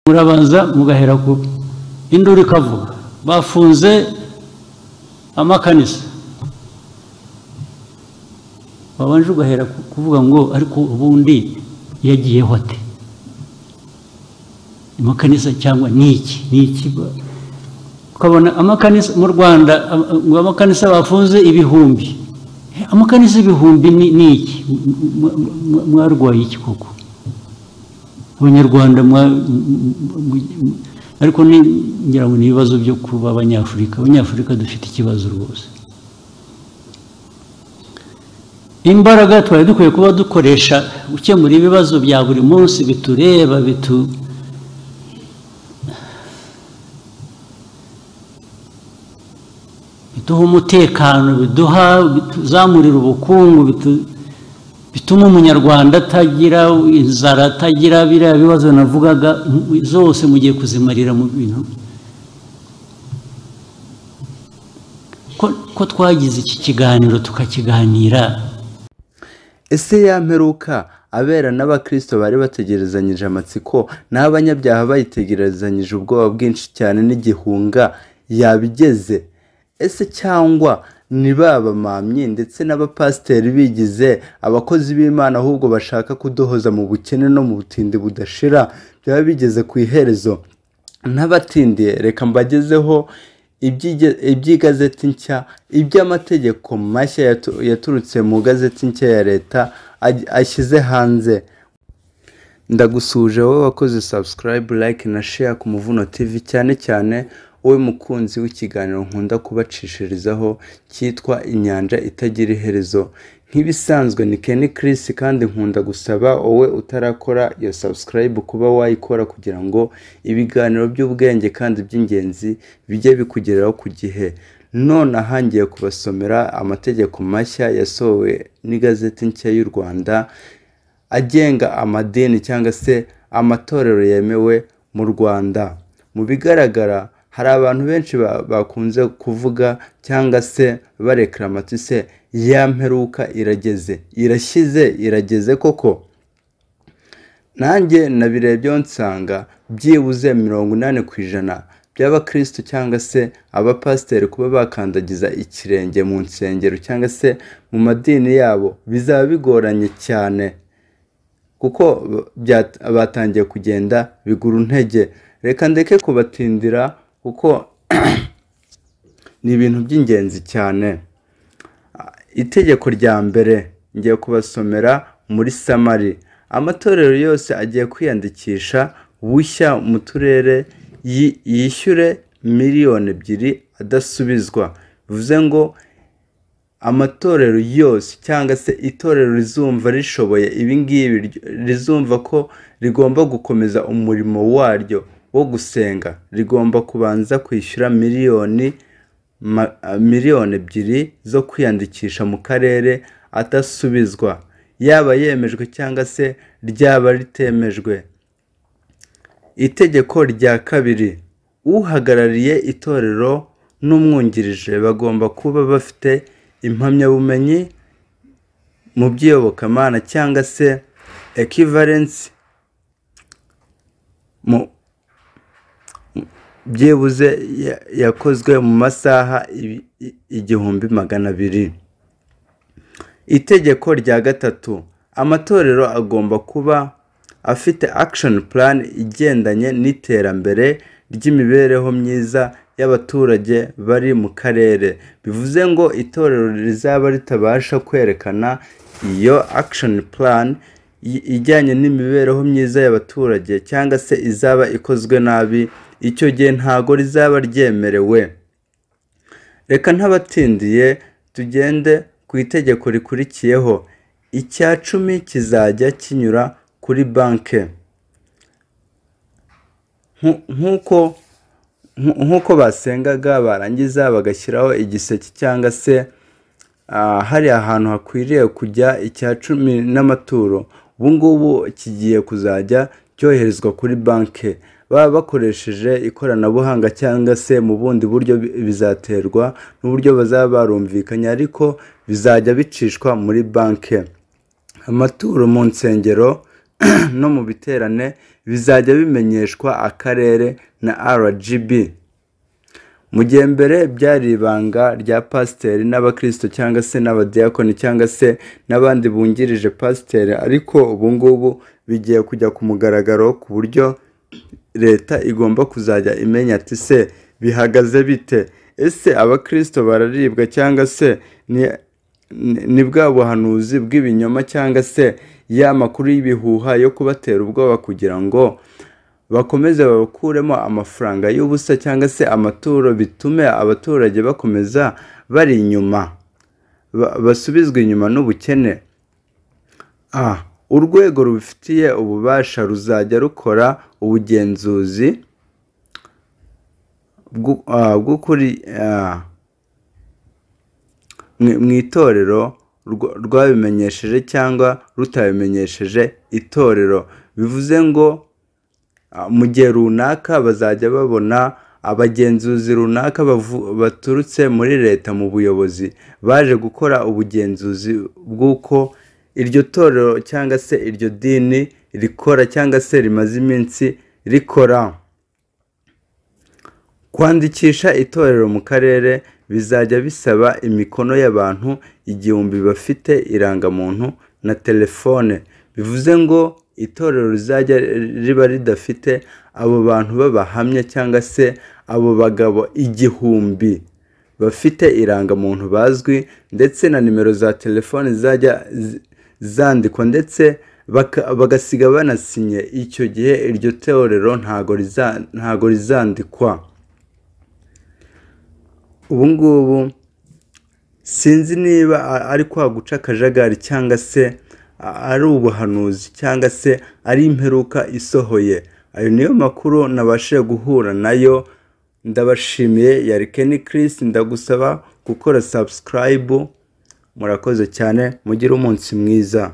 Murabanza mugahera ku induru ikavuga bafunze amakanisa, babanje ugahera kuvuga ngo ariko ubundi yagiyeho ate amakanisa cyangwa niki niki? Ukabona amakanisa mu Rwanda ngo amakanisa bafunze ibihumbi, amakanisa ibihumbi ni iki? Mwarwaye iki koko Abanyarwanda? Ariko ngira ngo ni ibibazo byo kuba Abanyafurika. Abanyafurika dufite ikibazo rwose. Imbaraga twari dukwiye kuba dukoresha gukemura ibibazo bya buri munsi bitureba, biduha umutekano, biduha bituzamurira ubukungu, bituma Umunyarwanda atagira inzara, atagira biriya bibazo navugaga zose, mugiye kuzimarira mu bintu. Ko twagize iki kiganiro tukakiganira. Ese ya mperuka abera n'abakristo bari bategerezanyije amatsiko, n'abanyabyaha bayitegerezanyije ubwoba bwinshi cyane n'igihunga, yabigeze? Ese cyangwa ni babamamyi ndetse n'abapasiteri bigize abakozi b'Imana ahubwo bashaka kuduhoza mu bukene no mu butindi budashira, byaba bigeze ku iherezo? Ntabatindiye, reka mbagezeho iby'igazeti nshya, iby'amategeko mashya yaturutse mu gazeti nshya ya leta ashyize hanze. Ndagusuje wowe wakoze subscribe, like na share ku Muvuno TV, cyane cyane wowe mukunzi w'ikiganiro nkunda kubacishirizaho cyitwa Inyanja Itagira Iherezo. Nk'ibisanzwe ni Kenny Chris, kandi nkunda gusaba wowe utarakora iyo subscribe kuba wayikora kugira ngo ibiganiro by'ubwenge kandi by'ingenzi bijye bikugeraho ku gihe. Nonaha ngiye kubasomera amategeko mashya yasohowe n'igazeti nshya y'u Rwanda agenga amadini cyangwa se amatorero yemewe mu Rwanda. Mu bigaragara hari abantu benshi bakunze kuvuga cyangwa se bareklama ati se ya mperuka irageze, irashyize, irageze koko? Nanjye nabirebye nsanga byibuze 80% by'abakristo cyangwa se abapasiteri kuba bakandagiza ikirenge mu nsengero cyangwa se mu madini yabo bizaba bigoranye cyane, kuko batangiye kugenda bigura intege. Reka ndeke kubatindira kuko ni ibintu by'ingenzi cyane. Itegeko rya mbere ngiye kubasomera muri samari. Amatorero yose agiye kwiyandikisha bushya mu turere yishyure 2 miliyoni adasubizwa. Bivuze ngo amatorero yose cyangwa se itorero rizumva rishoboye ibingibi, rizumva ko rigomba gukomeza umurimo waryo wo gusenga, rigomba kubanza kwishyura 2 miliyoni zo kwiyandikisha mu karere adasubizwa, yaba yemejwe cyangwa se ryaba ritemejwe. Itegeko rya kabiri: uhagarariye itorero n'umwungirije bagomba kuba bafite impamyabumenyi mu by'iyobokamana cyangwa se equivalence mu byibuze yakozwe mu masaha 1200. Itegeko rya gatatu: amatorero agomba kuba afite action plan igendanye n'iterambere ry'imibereho myiza y'abaturage bari mu karere. Bivuze ngo itorero rizaba ritabasha kwerekana iyo action plan ijyanye n'imibereho myiza y'abaturage cyangwa se izaba ikozwe nabi, icyo gihe ntago rizaba ryemerewe. Reka ntabatindiye tugende ku itegeko rikurikiyeho. Icya 10 kizajya kinyura kuri banki nk'uko basengaga, barangiza bagashyiraho igiseke cyangwa se hari ahantu hakwiriye kujya icya 10 n'amaturo. Ubu ngubu kigiye kuzajya cyoherezwa kuri banki, baba bakoresheje ikoranabuhanga cyangwa se mu bundi buryo, bizaterwa n'uburyo bazaba barumvikanye, ariko bizajya bicishwa muri banki. Amaturo mu nsengero no mu biterane bizajya bimenyeshwa akarere na RGB. Mu gihe mbere byari ibanga rya pasiteri n'abakristo cyangwa se n'abadiyakoni cyangwa se n'abandi bungirije pasiteri, ariko ubu ngubu bigiye kujya ku mugaragaro, ku buryo leta igomba kuzajya imenya ati se bihagaze bite, ese abakristo bararibwa cyangwa se ni bwa buhanuzi bw'ibinyoma cyangwa se ya makuru y'ibihuha yo kubatera ubwoba kugira ngo bakomeze babakuremo amafaranga y'ubusa cyangwa se amaturo, bitume abaturage bakomeza bari inyuma, basubizwa inyuma n'ubukene. Urwego rubifitiye ububasha ruzajya rukora ubugenzuzi bw'ukuri mu itorero rwabimenyesheje cyangwa rutabimenyesheje itorero. Bivuze ngo mu gihe runaka bazajya babona abagenzuzi runaka baturutse muri leta mu buyobozi baje gukora ubugenzuzi bw'uko iryo torero cyangwa se iryo dini rikora cyangwa se rimaze iminsi rikora. Kwandikisha itorero mu karere bizajya bisaba imikono y'abantu 1000 bafite irangamuntu na telefone. Bivuze ngo itorero rizajya riba ridafite abo bantu b'abahamya cyangwa se abo bagabo 1000 bafite irangamuntu bazwi, ndetse na nimero za telefone zizajya zandikwa, ndetse bagasiga banasinye. Icyo gihe iryo torero ntago rizandikwa. Ubu ngubu sinzi niba ari kwa guca akajagari cyangwa se ari ubuhanuzi cyangwa se ari imperuka isohoye. Ayo niyo makuru nabashije guhura nayo. Ndabashimiye. Yari Kenny Chris, ndagusaba gukora subscribe. Murakoze cyane, mugire umunsi mwiza.